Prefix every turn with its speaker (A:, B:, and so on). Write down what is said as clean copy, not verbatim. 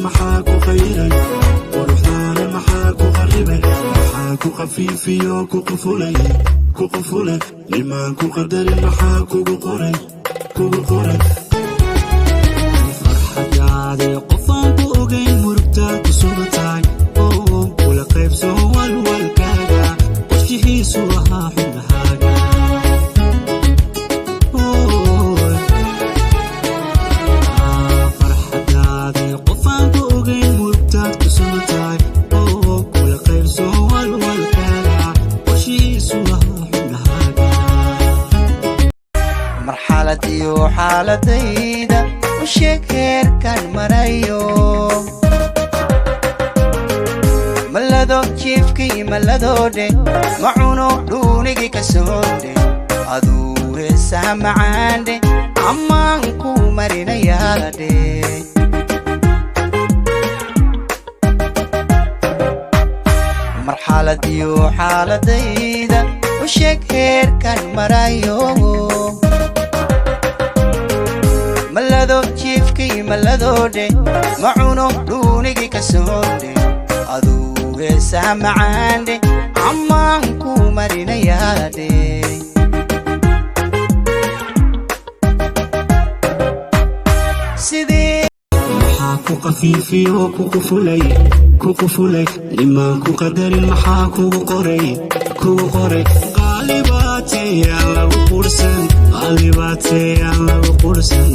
A: Maxaa ku qayray quruxdaada? Maxaa ku qaribay? Maxaa ku qafiifiyo ku qufulay, ku qufulay? Nimaan ku qadarin maxaa kugu qoray, kugu qoray? Farxadaade qofaan ku ogayn murugtaad ku sugan tahay oo kula qaybso walwalkaaga, qorshihiisu ahaa xubnahaaga. Ooy. Farxadaade qofaan ku ogayn murugtaad ku sugan tahay oo kula qaybso walwalkaaga, qorshihiisu ahaa xubnahaaga.
B: Marxaladiyo xaaladayda u sheeg, heerkan marayo. Malado jiifkii maladoodhe, ma cuno dhuunigii ka soodhe, aduu heesaha macaandhe ammaan ku marinayaadhe. Marxaladiyo xaaladayda u sheeg, heerkan marayo. Malado jiifkii maladoodhe, ma cuno dhuunigii ka soodhe, aduu heesaha macaandhe ammaan ku marinayaadhe. Sidee
A: Maxaa ku qafiifiyo ku qufulay, ku qufulay? Nimaan ku qadarin maxaa kugu qoray, kugu qoray? Qaalibaatee aan lagu qursan, qaalibaatee aan lagu qursan.